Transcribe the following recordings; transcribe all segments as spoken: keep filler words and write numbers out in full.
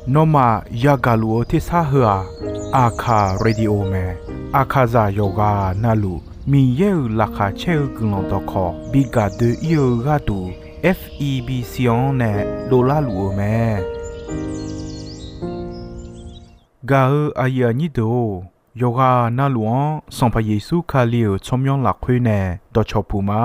Nawmaf yagaq luf-eu tersar heu-aq, Aqkaq Radio mae. Aqkaqzaq yawqghaq navluf Miqyaer-euq laqkhaq caer-eu guiqlanq dawqkawq bi gaq doe-ir-eu gharduq, F E B C-anr nae dovlar luf-eu mae. Gaq-eu aqyuif aqnyir deuq-or, yawqghaq navluf-anr Sanqpaq Yeqsur Kali-euq tsawrmyanr lafkhoer nae dawqcawq puq ma.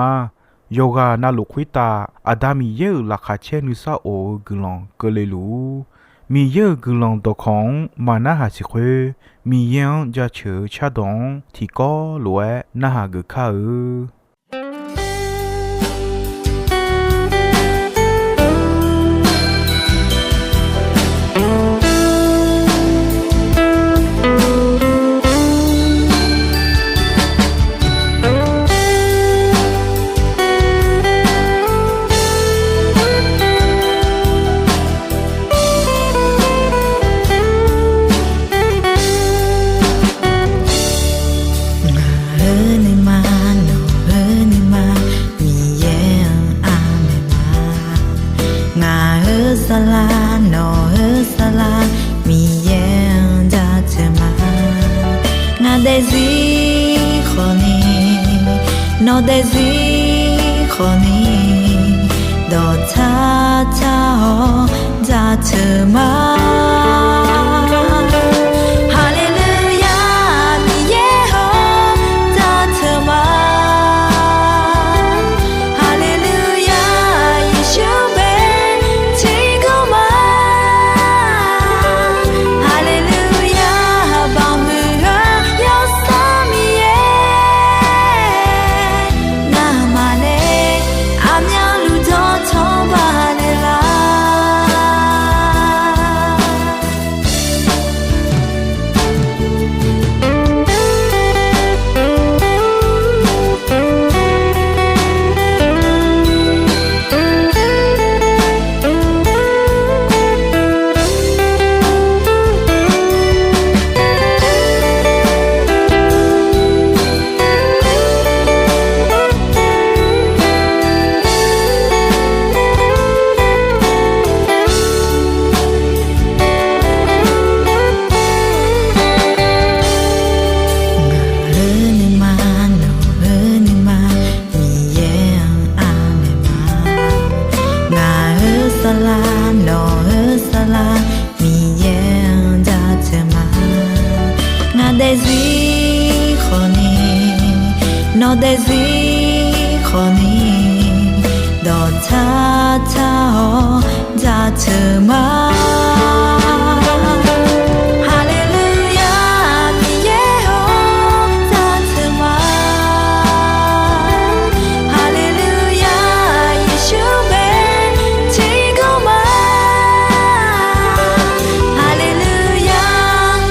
Yawqghaq navluf khoertav Aqda Miqyaer-euq laqkhaq caer nuisar of-eu guiqlanq keuvle luf-ur. Miqyaer-euq guiqlanq dawqkawq-anr maqnarhaq siq khoer, Miqyaer-anr jaceuq-eu cardawq-anr tiqkawv lof-aer narhaq geuf kar-eu. Ngaq-euq nuima, nawq-euq nuima, Miqyaer-anr aqmaeq ma. Ngaq-euq saflar, nawq-euq saflar, Miqyaer-anr jaceuq ma. Ngaq daefzir khawfni, nawq daefzir khawfni, dawqtsar tsar-awr jaceuq ma. Haleluya, Miqyaer-or, jaceuq ma. Haleluya, Yeqsur bae tiqkawv ma. Haleluya, baoq huiq-eu Yawsanr Miqyaer, ngamaf nae aqmyanluf dawqtawq baqdanae lar. Ngaq-euq nuima, nawq-euq nuima, Miqyaer-anr aqmaeq ma. Ngaq-euq saflar, nawq-euq saflar, Miqyaer-anr jaceuq ma. Ngaq daefzir khawfni, nawq daefzir khawfni, dawqtsar tsar-awr jaceuq ma. Haleluya, Miqyaer-or, jaceuq ma. Haleluya, Yeqsur bae tiqkawv ma. Haleluya,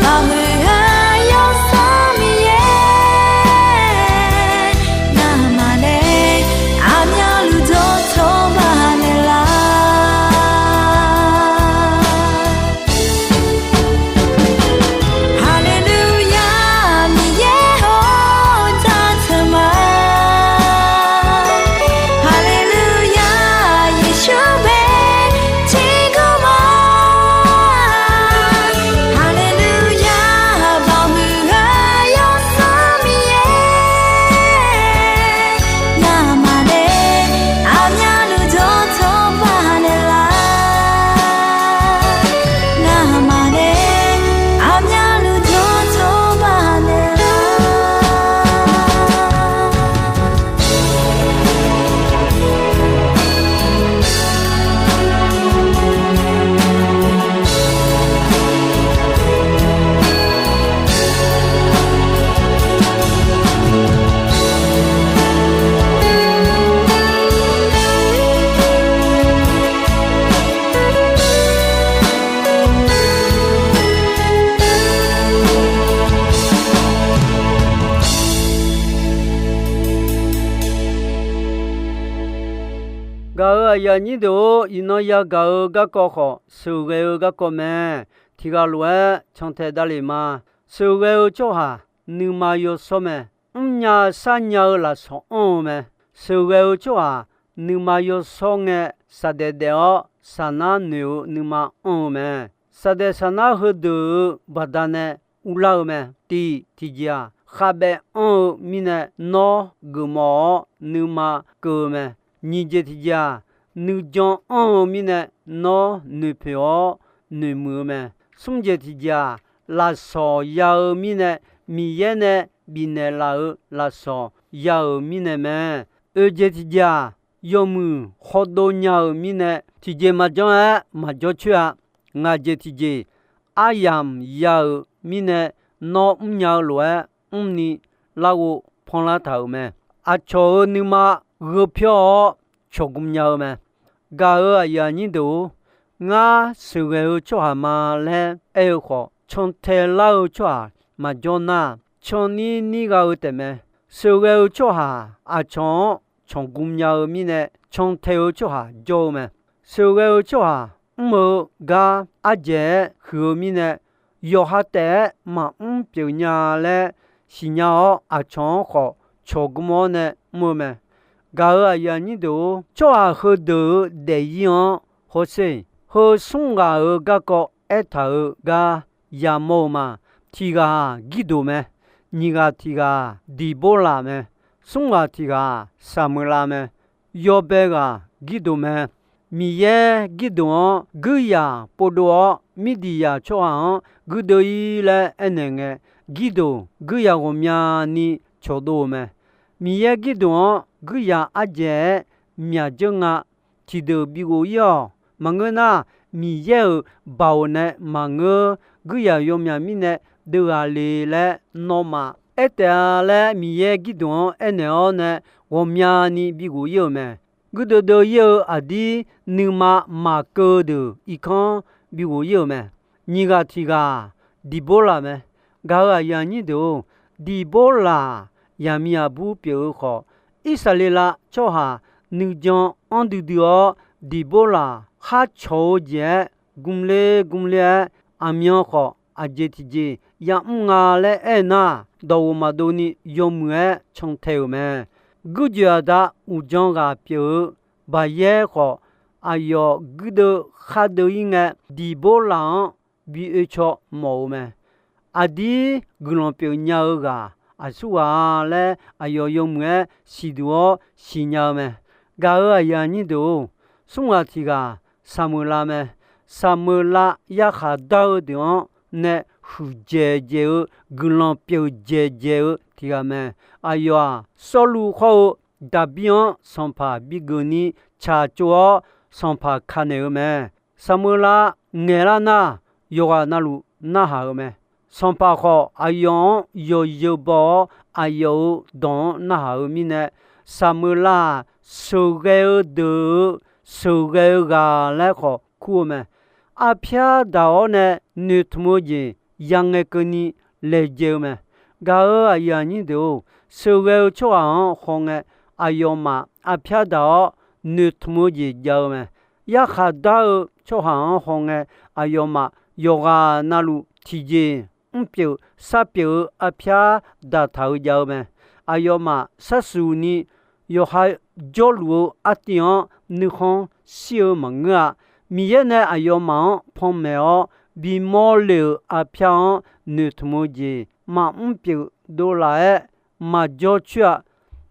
baoq huiq-eu Yawsanr Miqyaer, ngamaf nae aqmyanluf dawqtawq baqdanae lar. Haleluya, Miqyaer-or, jaceuq ma. Haleluya, Yeqsur bae tiqkawv ma. Haleluya, baoq huiq-eu Yawsanr Miqyaer, ngamaf nae aqmyanluf dawqtawq baqdanae lar. Ngamaf nae aqmyanluf dawqtawq baqdanae lar. Gaq-euq aqyuif aqnyir deuq-or, iqnan yagaq-eu garkawv khawf, sheuqghae-eu garkawv mae. Tiqghaq lof-aer cantae davlef ma. Sheuqghae-eu tsawrhaq nuima yawshawr mae. Mrnya sharnya-eu lafsawq anr-eu mae. Sheuqghae-eu tsawrhaq nuima yawshawr ngae, shaqdaef daef-awr saqnar noeq-eu nuima anr-eu mae. Saqdaeq saqnar heudeuq-euq baqdanae uvlar-eu mae. Tiq, tiqjeq-aq, khavbaev anr-eu mirnae nawr geufmawf-awr nuima keuv-eu mae. Nyiq jeq tiqjeq-aq, nuijan anr-eu mirnae nawr noeqpoeq-awr noeqmuiq-eu mae. Smr jeq tiqjeq-aq, lafsawq ya-eu mirnae, Miqyaer nae bifnaeq laf-euq lafsawq ya-euq mirnae mae. Oeq jeq tiqjeq-aq, yawmuiq khawdov nya-euq mirnae, tiqjeq maqjanr-aer maqjawr coer-a. Ngaq jeq tiqjeq, aryamq ya-euq mirnae, nawr mrnya-eu lof-aer mrni larghov panlar taq-euq mae. Aqcawq-euq nuima gheu pyawr-awr cawqgm nya-eu mae. Gaq-euq aqyuif aqnyir deuq-or, ngar sheuqghae-eu tsawrhaq ma laer aer-eu khawf, cantae lar-eu tsawrhaq maqjawr nar, canir nir gha-eu taefmae. Sheuqghae-eu tsawrhaq aqcawq-anr cawqgm nya-eu mirnae, cantae-eu tsawrhaq jawr-eu mae. Sheuqghae-eu tsawrhaq mr-eu gar ardzaeq-aer huiq-eu mirnae, yawqha taef-aer maqmr pyeuf nya laer siqnya-awr, aqcawq-anr khawf cawqgm-awr nae mr-eu mae. Gaq-euq aqyuif aqnyir deuq-or, tsawrhaq heudeuq-euq daefzir-anr hawsher. Heu smr ghaq-euq garkawv aertaq-euq gar yamawr-eu ma. Tiq ghaq-aq Girdoq mae. Nyiq ghaq tiq ghaq-aq Diqborlaq mae. Smr ghaq tiq ghaq-aq Saqmeuqlav mae. Yawbae ghaq Girdoq mae. Miqyaer Girdoq-anr guirzaq povdov-awr, Mirdiqyaq tsawrhaq-anr guirdeuv-ir laer aernaeq ngae, Girdoq guirzaq ghawqmyani cawqdov-euq mae. Miqyaer Girdoq-anr guirzaq ardzaeq-aer myaq dzeur nga. Tiqdeuq bighof-ir-awq. Maqngeur nar, Miqyaer-euq baoq nae maqngeur, guirzaq yawmyaq mirnae deuv ghaq le laer nawmaf aertaef-a laer, Miqyaer Girdoq-anr aernaeq-awr nae ghawqmyani bighof-ir-euq mae. Guirdeuv deuv-ir-eu aqdir nuima maqkeuv deuq irkanr bighof-ir-euq mae. Nyiq ghaq tiq ghaq Diqborlaq mae. Gaq-euq aqyuif aqnyir deuq-or, Diqborlaq yaqmiq aqbur pyeuf-eu khawf, Irsaqleqlav tsawrhaq nuijan anr duidui-awr, Diqborlaq khar cawq-eu jeq-aer gmler gmler-aer, aqmyan khawf aqjeq tiqjeq yamr nga laer aernar, dawqghof maqdov ni yawmuiq-aer cantae-euq mae. Guirjoeq aqda uqdzan ghaq pyeuf-eu Baqyaer khawf, aqyawf guirdeuv khar deuv-ir ngae, Diqborlaq-anr bi oe caw mawf-eu mae. Aqdir guiqlanq pyeuf nya-eu ghaq aqsurghaq-a laer, aqyawf yawmuiq-aer siqduq-awr siqnya-eu mae. Gaq-euq aqyuif aqnyir deuq-or, smr ghaq tiq ghaq Saqmeuqlav mae. Saqmeuqlav yarkhaq dar-eu deuq-anr nae huiqdzaeq dzaeq-eu, guiqlanq pyeuf dzaeq dzaeq-eu tiq ghaq mae. Aqyawf-aq, Sawrluv khawr-eu Daqbir-anr sanqpaq bigeuf ni tsaqtsov-awr, sanqpaq kanaeq-eu mae. Saqmeuqlav ngaeqlar nar, yawqghaq navluf narhaq-eu mae. Sanqpaq khawf, aqyawf-anr yawzeu baw-awr, aqyawf-euq dawq-anr narhaq-eu mirnae, Saqmeuqlav-aq, sheuqghae-eu deuq-euq sheuqghae-eu ghaq laer khawf kur-eu mae. Arpyar daq-awr nae noeqtmq-eu jeq yangae keuvni laejae-eu mae. Gaq-euq aqyuif aqnyir deuq-or, sheuqghae-eu tsawrhaq-anr hawngae, aqyawfmaf arpyar daq-awr noeqtmq-eu jeq jav-eu mae. Yarkhaq dar-eu tsawrhaq-anr hawngae, aqyawfmaf yawqghaq navluf tiqjeq mrpyeuf sharpyeuf-eu arpyar daqtaq-eu jav-eu mae. Aqyawfmaf sharsuq ni yawqha jawrluf-eu artiv-anr nuikhanr shir-eu maqngeur-a. Miqyaer nae aqyawfmaf-anr panmaeq-awr bimawr le-euq arpyar-anr noeqtmq-eu jeq maqmr pyeuf dovlaf-aer maqjawr coer-a.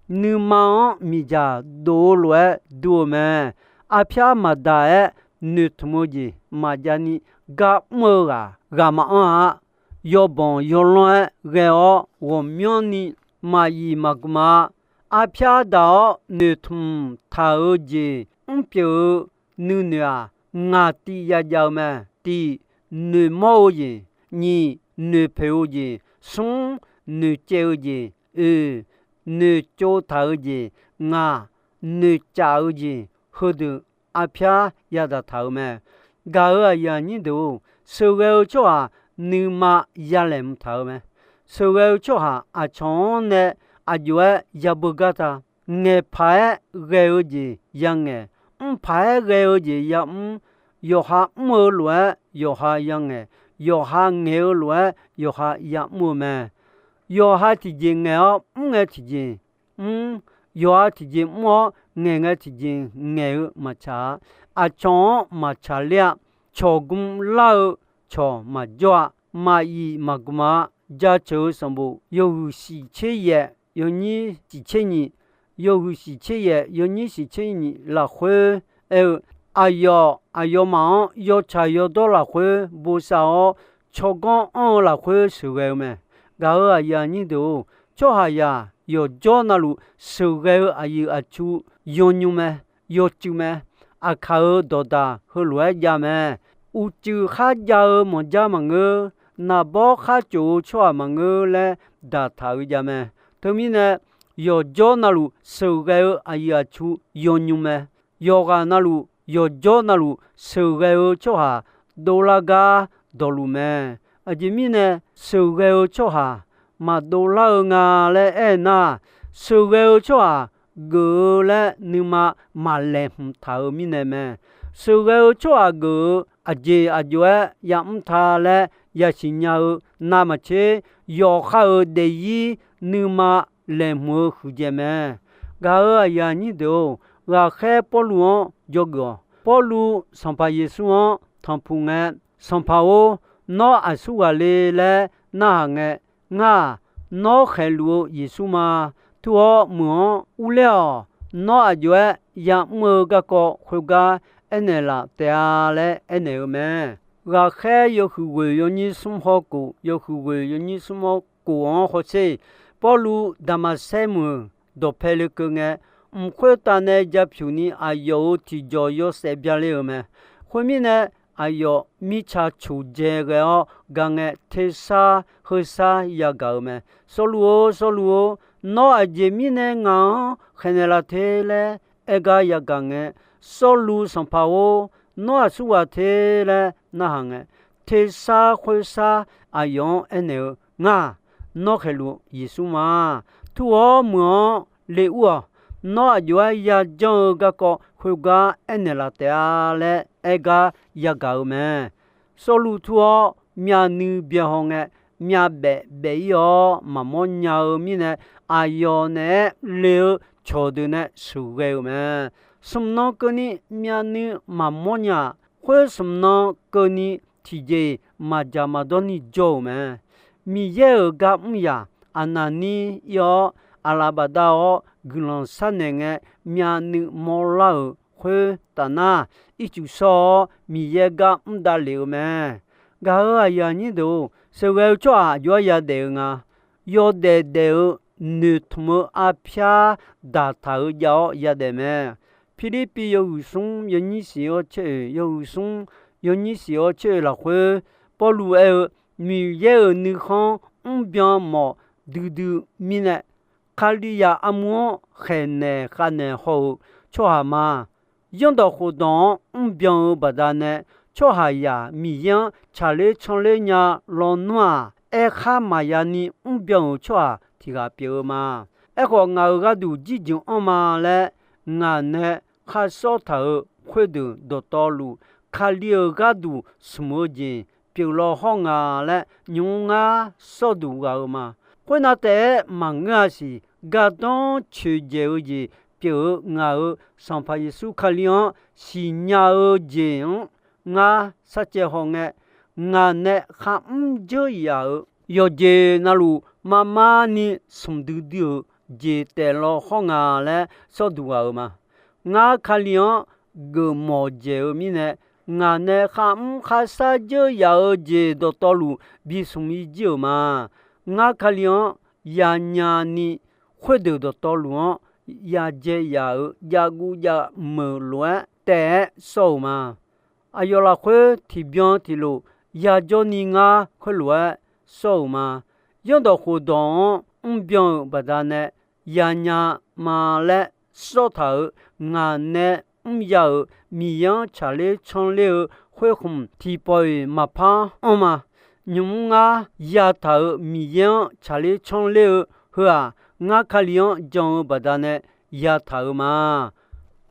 Nuima-anr miqdzaq dov-eu lof-aer dur-eu mae. Arpyar maqdaq-aer noeqtmq-eu jeq maqjav ni gar mr-eu ghaq ghaq maqanr-a. Yawbanq yawlanr-aer ghae-awr ghawqmyanrni maqyif maqgmq-a. Arpyar daq-awr noeqtmq taq-eu jeq mrpyeuf-eu nuinoeq-aq, ngaq tiv yajav-eu mae. Tif, noeqmawr-eu jeq. Nyiq, noeqpoeq-eu jeq. Smr, noeqcaev-eu jeq. Oeq, noeqtsov taq-eu jeq. Ngaq, noeqcaf-eu jeq. Heudeuq arpyar yadaq taq-euq mae. Gaq-euq aqyuif aqnyir deuq-or, sheuqghae-eu tsawrhaq nuima yalaeq mq taq-euq mae. Sheuqghae-eu tsawrhaq aqcawq-anr nae aqjox-aer yabeu gar ta. Ngaeqpaq-aer ghae-eu jeq yangaeq, mrpaq-aer ghae-eu jeq yamr. Yawqha mr-eu lof-aer yawqha yangaeq, yawqha ngaeq-eu lof-aer yawqha yamr-eu mae. Yawqha tiqjeq ngaeq-awr mr ngae tiqjeq mr, yawqha tiqjeq mr-awr ngaeq ngae tiqjeq ngaeq-eu maqtsaq-a. Aqcawq-anr maqtsaq ler-a. Cawq gm lar-eu cawq maqjawr-a. Maqyif maqgm-a. Jaceuq-eu sanqbof yawhuiq shiq tser yaef yawnyir shiq tser nyiq, yawhuiq shiq tser yaef yawnyir shiq tser nyiq lafkhoer aer-eu, aqyawf aqyawfmaf-anr yawtsaq yawdawr lafkhoer bosav-awr, tsawrganr anr-eu lafkhoer sheuqghae-eu mae. Gaq-euq aqyuif aqnyir deuq-or, tsawrhaqzaq yawqjawr navluf sheuqghae-eu aqyuif aqtsu yawnymr mae, yawcuiv mae. Aqkaq-euq dawqdaq heulof-aer jav mae. Uqcuiv kharjav-eu manqjar maqngeur, naqbawr khar cof-eu tsawrhaq maqngeur laer daqtaq-eu jav mae. Teumirnae, yawqjawr navluf sheuqghae-eu aqyuif aqtsu yawnymr mae. Yawqghaq navluf, yawqjawr navluf sheuqghae-eu tsawrhaq dovlar gar dawqluf mae. Aqjeq mirnae, sheuqghae-eu tsawrhaq maqdov lar-eu nga laer aernar, sheuqghae-eu tsawrhaq geuf-eu laer nuima maqlaeqhmq taq-euq mirnae mae. Sheuqghae-eu tsawrhaq geuf-eu aqjeq aqjox-aer yamr ta laer yasiq nya-eu navmaqtser, yawqha-euq daefzir nuima laeqhmq-eu huiqdzaeq mae. Gaq-euq aqyuif aqnyir deuq-or, ghaqkhaer Pawrluv-anr dzawgeuf-awq. Pawrluv Sanqpaq Yeqsur-anr tanqpuq ngae, Sanqpaq-or, nawr aqsurghaq le laer narhaq ngae, ngar-aq, nawr khaeqluf-eu Yeqsur ma. Tur-awr meuq-anr urler-awq. Nawr aqjox-aer yamr-eu garkawv khoergar aernaeq laf taef-a laer aernaeq-eu mae. Ghaqkhaer yawhuiq ghoeq yawnyir smr hawr kof, yawhuiq ghoeq yawnyir smr hawr kof-anr hawsher, Pawrluv Daqmaqsaer meuq dawqpae lekeuv ngae, mq khoertav nae japyuq ni aqyawf-euq tiqjawq yawshaef bya le-euq mae. Khoermirnae, aqyawf mirtsaq coqdzae ghae-awr ga ngae, tersar heushar yagaq-euq mae. Sawrluv-or, Sawrluv-or, nawr aqjeq mirnae ngaq-anr khaeqnaeq laf te laer aer gar yagaq ngae, Sawrluv Sanqpaq-or, nawr aqsurghaq te laer narhaq ngae, tersar khoershar aqyawf-anr aernaeq-eu, ngar-aq, nawr khaeqluf Yeqsur ma. Tur-awr meuq-anr le ur-awq. Nawr aqjox-aer yajanr-eu garkawv khoergar aernaeq laf taef-a laer aer gar yagaq-euq mae. Sawrluv tur-awr myavnuiv byaehaw ngae, myavbaef baef-ir-awr maqmawr nya-eu mirnae, aqyawf naeq-aer le-eu cawqdeuq nae sheuqghae-euq mae. Smq nan keuvni myavnuiv maqmawr nya-aq, khoer smq nan keuvni tiqjeq-iq maqdzaq maqdawr ni jawr-euq mae. Miqyaer-euq gar mr yaq, aqnaqnir ir-awr, aqlaf bafdav-awr guiqlanq sharnaeq ngae, myavnuiv mawrlar-euq khoertaf nar, ircuf shawr-awr Miqyaer gar mr davlef-eu mae. Gaq-euq aqyuif aqnyir deuq-or, sheuqghae-eu tsawrhaq aqjox-aer yadaef-eu nga. Yawdaef daef-eu noeqtmq-eu arpyar daqtaq-eu jav-awr yadaef mae. Pirlirpiv yawhuiq smr yawnyir siq-awr caer-oe, yawhuiq smr yawnyir siq-awr caer-oe lafkhoer, Pawrluv aer-eu, Miqyaer-euq nuikhanr mrbyan mawf duidui mirnae, Kalizaq armur-anr khaeqnaeq khavnaeq haw-eu tsawrhaq ma. Zanrdawq khofdawq-anr mrbyan-eu baqdanae, tsawrhaqzaq Miqyaer-anr tsaqler canler nya lawnmr-aq, aerkhar maqya ni mrbyan-euq tsawrhaq tiq ghaq pyeuf-eu ma. Aerkhawf, ngaq-euq gharduq jirjeuq anr ma laer, ngaq nae khar sawr taq-euq khoerdeuq dawqtawvluf, Kali-euq gharduq smq-eu jeq pyeuf law hawr nga laer, nymq-mr ngar sawrduq ghaq-eu ma. Khoernav taef-aer maqngeur-a siq. Gardanr coeqdzaeq-eu jeq pyeuf-eu ngaq-euq Sanqpaq Yeqsur Kali-anr siqnya-eu jeq-anr ngar sharcaev haw ngae, ngaq nae kharmr dzeur yaf-euq yawqjeq navluf marmar ni smq duidui-euq jeq taef law hawr nga laer sawrduq ghaq-eu ma. Ngar Kali-anr geufmawf dzaeq-eu mirnae, ngaq nae kharmr kharshar dzeur yaf-eu jeq dawqtawvluf bismq-ir jir-euq ma. Ngar Kali-anr yanya ni, khoerdeuq dawqtawvluf-anr yadzae yaf-euq javguv javmeuq lof-aer taef-aer sawr-euq ma. Aqyawf lafkhoer tiqbyan tiqlof yajawr ni ngar khoerlof-aer sawr-euq ma. Zanrdawq khofdawq-anr mrbyan-euq baqdanae yanya ma laer sawr taq-euq ngaq nae mrya-euq Miqyaer-anr tsaqler canler-eu khoerkhmq tiqpawf-iq maqpar anr ma. Nymq-mr ngar yataq-euq Miqyaer-anr tsaqler canler-eu heu-aq, ngar Kali-anr jan-eu baqdanae yataq-euq ma.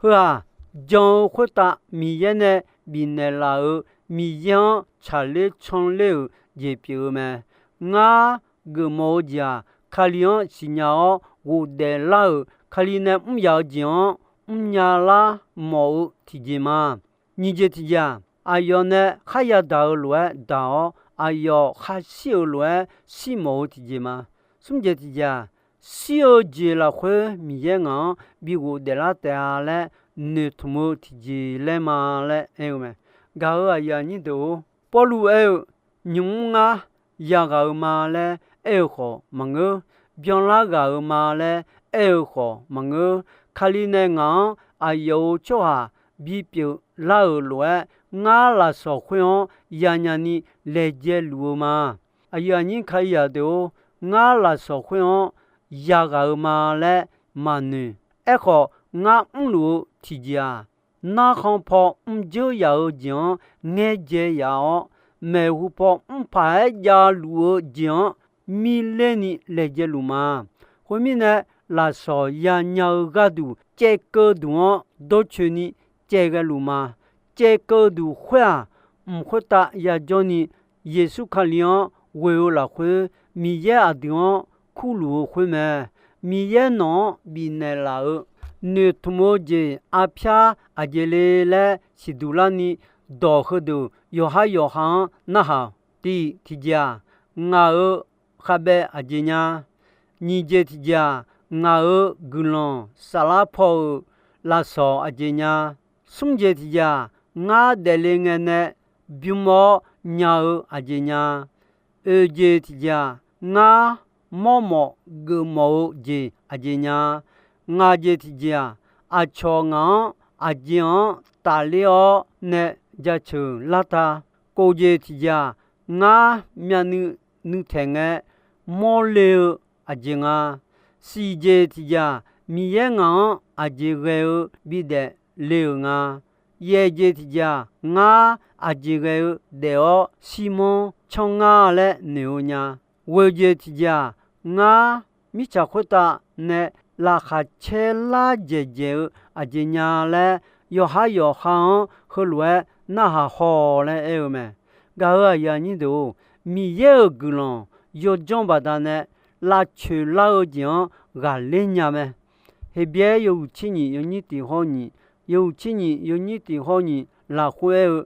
Heu-aq, jan-eu khoertav Miqyaer nae bifnaeq laf-euq Miqyaer-anr tsaqler canler-euq jeq pyeuf-eu mae. Ngar geufmawf-eu jeq-aq, Kali-anr siqnya-awr ghofdaef lar-euq Kali nae mr yaf-eu jeq-anr mrnya lar mawf-eu tiqjeq ma. Nyiq jeq tiqjeq-aq, aqyawf nae kharya daq-eu lof-aer daq-awr, aqyawf khar shir-euq lof-aer shir mawf-eu tiqjeq ma. Smr jeq tiqjeq-aq, shir-eu jeq lafkhoer Miqyaer ngaq-anr bi ghofdaef lar taef-a laer noeqtmq-eu tiqjeq laer ma laer aer-eu mae. Gaq-euq aqyuif aqnyir deuq-or, Pawrluv aer-eu, nymq mr ngar yaghaq-eu ma laer aer-eu khawf maqngeur, byanlar ghaq-euq ma laer aer-eu khawf maqngeur, Kali nae ngaq-anr aqyawf-euq tsawrhaq bipyeuf lar-euq lof-aer, ngar lafsawq khoer-anr yanya ni laejae luf-eu ma. Aqyuif aqnyir Kalizaq deuq-or, ngar lafsawq khoer-anr yaghaq-eu ma laer maqnoeq. Aerkhawf, ngar mrluf-eu tiqjeq-aq, narkhan paw mrjeur yaf-eu jeq-anr ngaerdzae yaf-awr, maeqhu paw mrpaq-aer javluf-eu jeq-anr mirler ni laejae luf ma. Khoermirnae, lafsawq yanya-eu gharduq caevkeuv duq-anr dawrcoeni caevghae luf ma. Caevkeuv duq khoer-aq, mq khoertav yajawr ni Yeqsur Kali-anr ghoe-eu lafkhoer, Miqyaer aqdui-anr kurluf-eu khoer mae. Miqyaer nawq-anr bifnaeq laf-euq noeqtmq-eu jeq arpyar aqjeq le laer siqduq larni dawq heudeuq yawqhar yawqha-anr narhaq-awq. Tiq, tiqjeq-aq, ngaq-euq khavbaev aqjeq nya. Nyiq jeq tiqjeq-aq, ngaq-euq guiqlanq saflar paw-euq lafsawq aqjeq nya. Smr jeq tiqjeq-aq, ngar daefle ngae nae bym-awr nya-eu aqjeq nya. Oeq jeq tiqjeq-aq, ngar mawrmawf geufmawf-eu jeq aqjeq nya. Ngaq jeq tiqjeq-aq, aqcawq ngaq-anr aqjeq-anr tafler-awr nae jaceuq lar ta. Kof jeq tiqjeq-aq, ngar myavnuiv nuitaeq ngae mawrle-eu aqjeq nga. Siq jeq tiqjeq-aq, Miqyaer ngaq-anr aqjeq ghae-eu bidaef le-euq nga. Yaeq jeq tiqjeq-aq, ngar aqjeq ghae-eu daef-awr shirmanr canr nga laer noeq-eu nya. Ghoeq jeq tiqjeq-aq, ngar mirtsaq khoertav nae laqkhaq caer lar dzaeqdzaeq-eu aqjeq nya laer, yawqhar yawqha-anr heulof-aer narhaq haw laer aer-eu mae. Gaq-euq aqyuif aqnyir deuq-or, Miqyaer-euq guiqlanq yawdzanr baqdanae lavcoeq lar-eu jeq-anr ghaqler nya mae. Heqbyaer yawhuiq tser nyiq yawnyir tiq hawr nyiq, yawhuiq tser nyiq yawnyir tiq hawr nyiq lafkhoer aer-eu,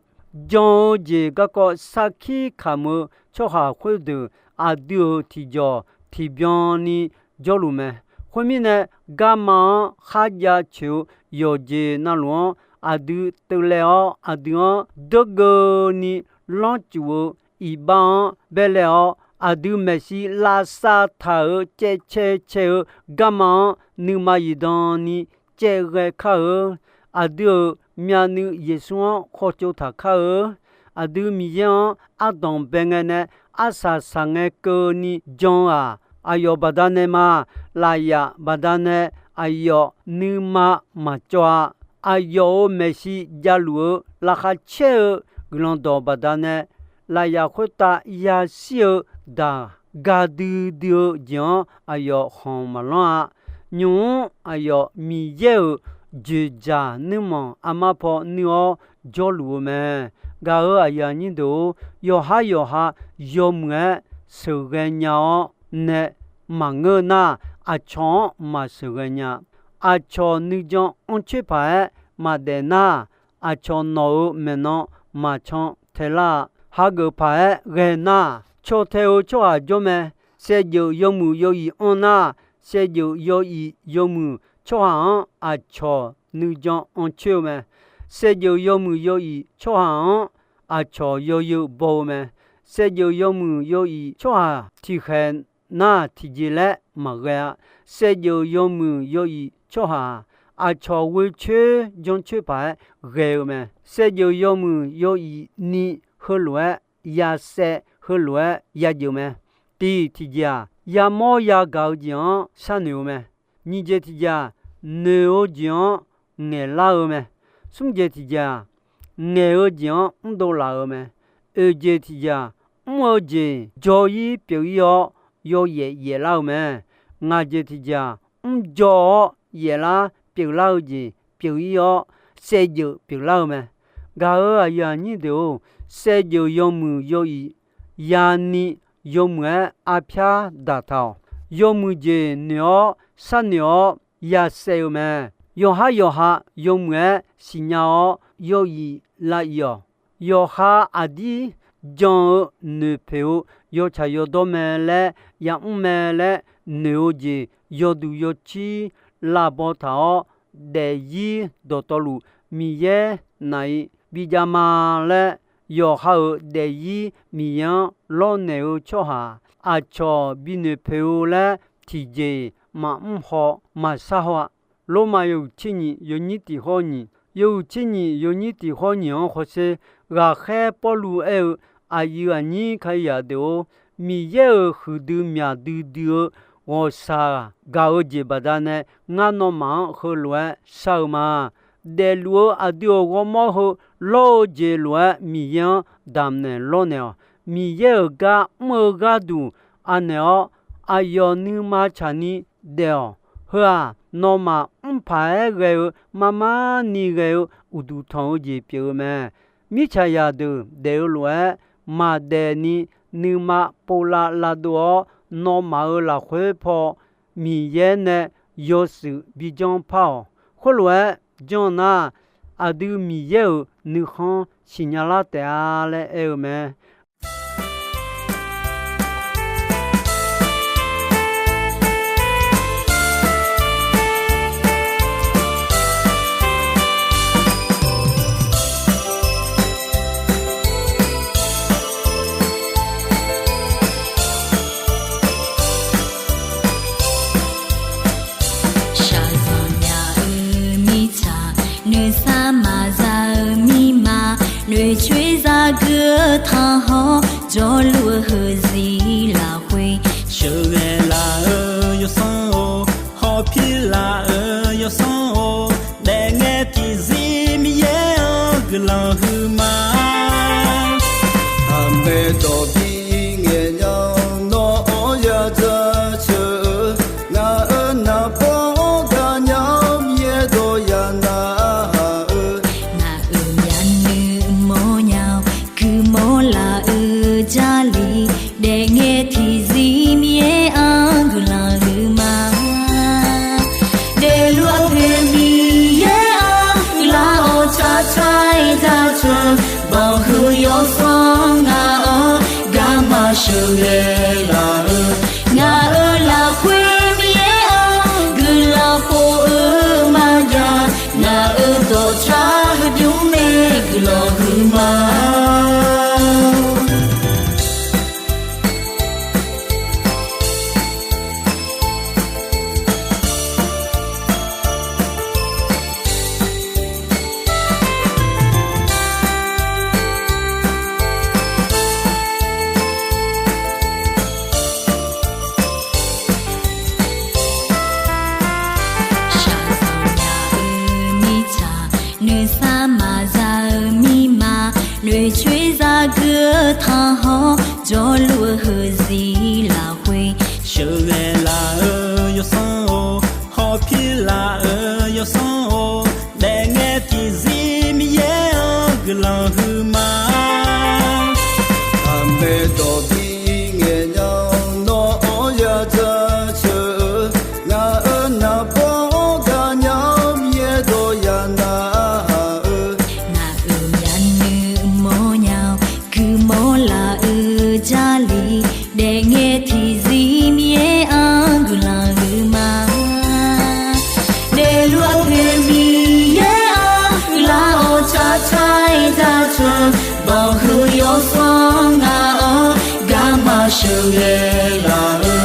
jan-eu jeq garkawv sarkir kamq-eu tsawrhaq khoerdeuq aqdui-euq tiqjawq tiqbyan ni jawrluf mae. Khoermirnae, garma-anr kharjav coeq-eu yawqjeq navluf-anr aqdui teuv laev-awr, aqdui-anr deurgeuvni lanrcuf-eu iqbax-anr bae laev-awr, aqdui maeqshi lavsav taq-euq caevcae cae-eu garma-anr nuima zifdan ni caevghae kar-eu. Aqdui-euq myavnuiv Yeqsur-anr khawtsov taq kar-eu. Aqdui Miqyaer-anr ardanq bae ngae nae arsaq saqngae keuvni jan-eu-aq, aqyawf baqdanae ma. Lafyaf baqdanae aqyawf nuima maqcawv-a. Aqyawf-euq maeqshi javluf-eu laqkhaq caer-eu guiqlanq dawq baqdanae, lafyaf khoertav yashir-eu daq gaqdui dui-eu jeq-anr aqyawf khanq maqlanr-a. Nymq-mr aqyawf Miqyaer-euq dzoeqdzaq nuirmanq armar paw nuir-awr jawrluf-eu mae. Gaq-euq aqyuif aqnyir deuq-or, yawqhar yawqha yawmuiq-aer sheuqghae nya-awr nae maqngeur nar, aqcawq-anr maqsheuqghae nya. Aqcawq nuijan anrcoer paq-aer maqdaef nar, aqcawq nawq-euq maeqnan maqcan tae lar-a. Hageuf paq-aer ghae nar, caw tae-eu tsawrhaq jawr mae. Saevdzeuf yawmuiq yawiq anr nar, saevdzeuf yawiq yawmuiq tsawrhaq-anr aqcawq nuijan anrcoer-eu mae. Saevdzeuf yawmuiq yawiq tsawrhaq-anr aqcawq yawzeu baw-eu mae. Saevdzeuf yawmuiq yawiq tsawrhaq tiqkhaeq nar tiqjeq laer maqghae-a. Saevdzeuf yawmuiq yawiq tsawrhaq-aq, aqcawq ghoecoer jancoer paq-aer ghae-eu mae. Saevdzeuf yawmuiq yawiq ni heulof-aer yasaev, heulof-aer yageuf mae. Tiq tiqjeq-aq, yamawr yagaq-eu jeq-anr sharnoeq-eu mae. Nyiq jeq tiqjeq-aq, noeq-eu jeq-anr ngaeqlar-eu mae. Smr jeq tiqjeq-aq, ngaeq-eu jeq-anr mrdov laf-eu mae. Oeq jeq tiqjeq-aq, mr-eu jeq jawr-ir pyeuf-ir-awr yawyaef yaeflar-eu mae. Ngaq jeq tiqjeq-aq, mrjawr-awr yaeflar pyeuflar-eu jeq pyeuf-ir-awr, saevdzeuf pyeuflar-eu mae. Gaq-euq aqyuif aqnyir deuq-or, saevdzeuf yawmuiq yawiq yani yawmuiq-aer arpyar daqtaq-awq. Yawmuiq jeq noeq-awr sharnoeq-awr yasaev-eu mae. Yawqhar yawqha yawmuiq-aer siqnya-awr yawzif lav-ir-awq. Yawqha aqdir jan-eu noeqpoeq-eu yawtsaq yawdawr mae laer, yamr mae laer noeq-eu jeq yawduq yawcir lavbaw taq-awr, daefzir dawqtawvluf Miqyaer naq-iq bijav ma laer, yawqha-euq daefzir Miqyaer-anr lawrnaeq-eu tsawrhaq aqcawq binoeq poeq-eu laer tiqjeq-iq maqmr haw maqsar haw-a. Lormav yawhuiq tser nyiq yawnyir tiq hawr nyiq, yawhuiq tser nyiq yawnyir tiq hawr nyiq-anr hawsher, ghaqkhaer Pawrluv aer-eu, Aqyuif aqnyir Kalizaq deuq-or, Miqyaer-euq huiqdui myaq duidui-eu ghawqshaq gaq-eu jeq baqdanae, ngar nawmaf-anr heulof-aer shar-eu ma. Daefluf-eu aqdui-euq ghawrmawr heu lawr-eu jeq lof-aer Miqyaer-anr damqnaeq lawrnaeq-awq. Miqyaer-euq gar mr-eu gharduq anaeq-awr, aqyawf nuima tsaqni daef-awq. Heu-aq, nawmaf mrpaq-aer ghae-eu marmar ni ghae-eu uqduq tanq-eu jeq pyeuf-eu mae. Mirtsaqzaq deuq daef-eu lof-aer maqdaef ni nuima povlav lavdov-awr, nawmaf-euq lafkhoer paw Miqyaer nae yawshuif bijanr par-awq. Khoerlof-aer janr nar, aqdui Miqyaer-euq nuikhanr siqnya lar taef-a laer aer-eu mae. Shaqzanq nya-eu mirtsaq, nuisar maqza-eu mirma, noeqcoer zagui-eu tanqhawr, jawrluf-eu heuzir lafkhoer, sheuqghae laf-eu yawsanr-or, hawpir laf-eu yawsanr-or, daefngae tiqzir Miqyaer-anr guiqlanq huiqma. Aqmaeq dawq bi ngaeq nya-awr nawr-anr yadzaq ceuq-eu, ngaq-euq naqbawr-anr gaqnya-awr Miqyaer dawq ya narhaq-eu, ngaq-euq myavnuiv mawrnya-awr guiqmawr laf-eu Jarlif, daefngae tiqzir Miqyaer-anr guiqlanq huiqma. Daefluf-eu poeq Miqyaer-anr guiqlanq-awr tsaqtsaq-aer jaceuq, banqhuiq yawsanr ngaq-anr garma sheuqghae laf-eu, ngaq-euq lafkhoer Miqyaer-anr guiqlanq khof-eu maqjav, ngaq-euq dawqtsav heubymr nae guiqlanq huiqma. Shaqzanq nya-eu mirtsaq, nuisar maqza-eu mirma, noeqcoer zagui-eu tanqhawr, jawrluf-eu heuzir lafkhoer, sheuqghae laf-eu yawsanr-or, hawpir laf-eu yawsanr-or, daefngae tiqzir Miqyaer-anr guiqlanq huiqma. Aqmaeq dawq bi ngaeq nya-awr nawr-anr yadzaq ceuq-eu, ngaq-euq naqbawr-anr gaqnya-awr Miqyaer dawq ya narhaq-eu, ngaq-euq myavnuiv mawrnya-awr guiqmawr laf-eu Jarlif, daefngae tiqzir Miqyaer-anr guiqlanq huiqma. Daefluf-eu poeq Miqyaer-anr guiqlanq-awr tsaqtsaq-aer jaceuq, banqhuiq yawsanr ngaq-anr garma sheuqghae laf-eu,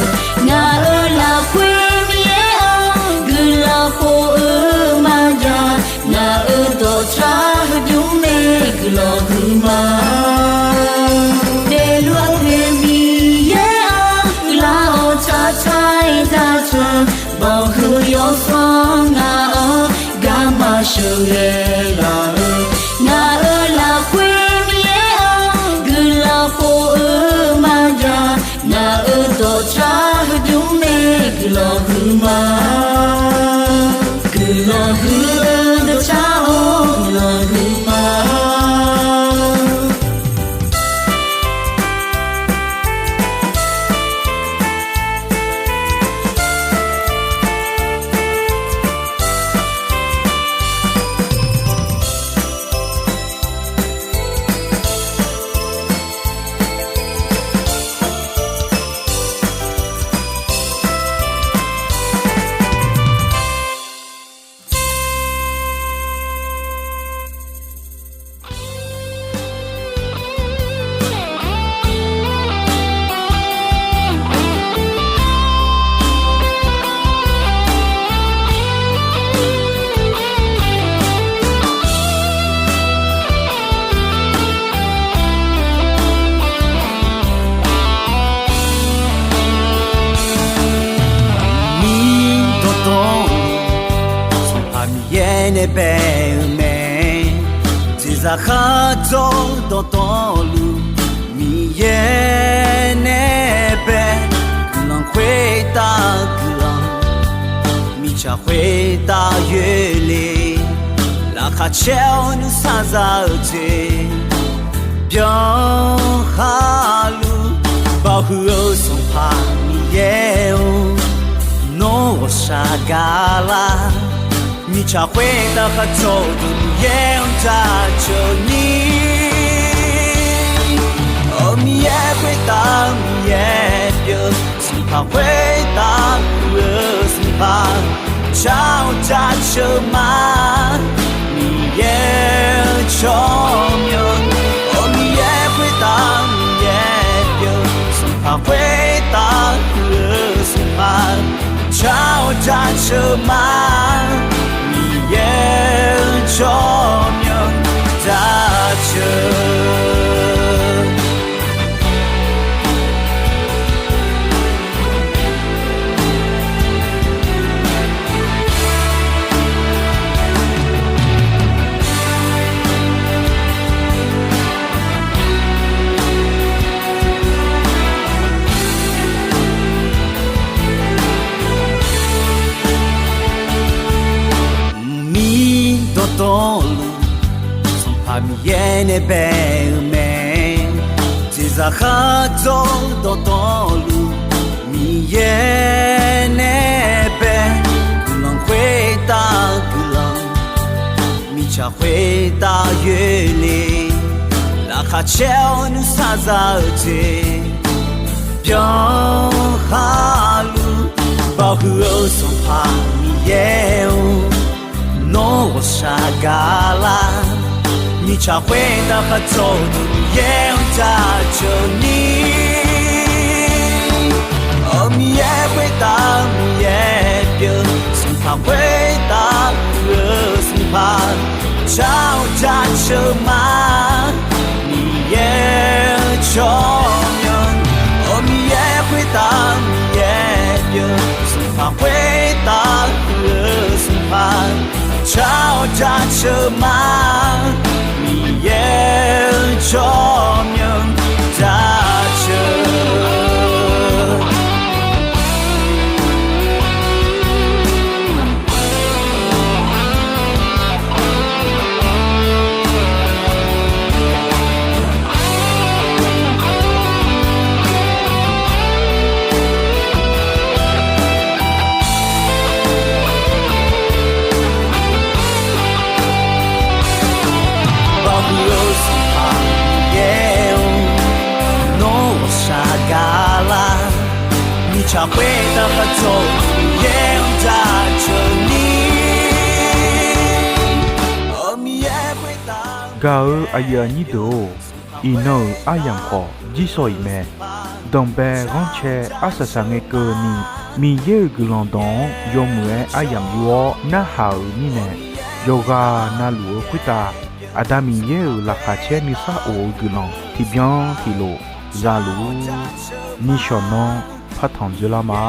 ngaq-euq lafkhoer Miqyaer-anr guiqlanq khof-eu maqjav, ngaq-euq dawqtsav heubymr nae guiqlanq huiqma. Daefluf-eu poeq Miqyaer-anr guiqlanq-awr tsaqtsaq-aer jaceuq, banqhuiq yawsanr ngaq-anr garma sheuqghae laf-eu, ngaq-euq lafkhoer Miqyaer-anr guiqlanq khof-eu maqjav, ngaq-euq dawqtsav heubymr nae guiqlanq huiqma. Guiqlanq huiq-eu dawqtsav-or, guiqlanq huiqma. Khardzawr dawqtawvluf Miqyaer nae bae, guiqlanq khoertav guiqlanq, mirtsaq khoertav yoerle, laqkhaq caer-awr nuisar za-eu jeq byanlar, baoq huiq-eu Sanqpaq Miqyaer-or, nawr ghawqshaq gaqlar. Mirtsaq khoertav khardzawr-eu deuq Miqyaer-anr jaceuq ni, Aqmiqyaer khoertav Miqyaer pyeuf, Sanqpaq khoertav huiq-eu Sanqpaq, jar-awr jaceuq ma. Miqyaer-eu tsawrmyanr, Aqmiqyaer khoertav Miqyaer pyeuf, Sanqpaq khoertav huiq-eu Sanqpaq, jar-awr jaceuq ma. Miqyaer-eu tsawrmyanr jaceuq Mqmir dawqtawvluf Sanqpaq Miqyaer nae bae-eu mae. Jeqzaq khardzawr dawqtawvluf Miqyaer nae bae, guiqlanq khoertav guiqlanq, mirtsaq khoertav yoerle, laqkhaq caer-awr nuisar za-eu jeq byanlar, baoq huiq-eu Sanqpaq Miqyaer-or, nawr ghawqshaq gaqlar. Mirtsaq khoertav khardzawr-eu deuq Miqyaer-anr jaceuq ni, Aqmiqyaer khoertav Miqyaer pyeuf, Sanqpaq khoertav huiq-eu Sanqpaq, jar-awr jaceuq ma. Miqyaer-eu tsawrmyanr, Aqmiqyaer khoertav Miqyaer pyeuf, Sanqpaq khoertav huiq-eu Sanqpaq, jar-awr jaceuq ma. Miqyaer-eu tsawrmyanr jaceuq Baoq huiq-eu Sanqpaq Miqyaer-or, nawr ghawqshaq gaqlar. Mirtsaq khoertav khardzawr-eu Miqyaer-anr jaceuq ni, Aqmiqyaer khoertav Gaq-eu aqyuif aqnyir deuq-or, iqnan-euq aryamq khawf jirsawq iq mae. Danqbae ghanrcae arsaq saqngae keuvni, Miqyaer-euq guiqlanq dawq-anr yawmuiq-aer aryamq yur-awr narhaq-euq mirnae, yawqghaq navluf-eu khoertav Aqda Miqyaer-euq laqkhaq caer nuisar of-eu guiqlanq tiqbyan tiqlof za luf-ur. Nishawq nan partanq dzoerlar ma.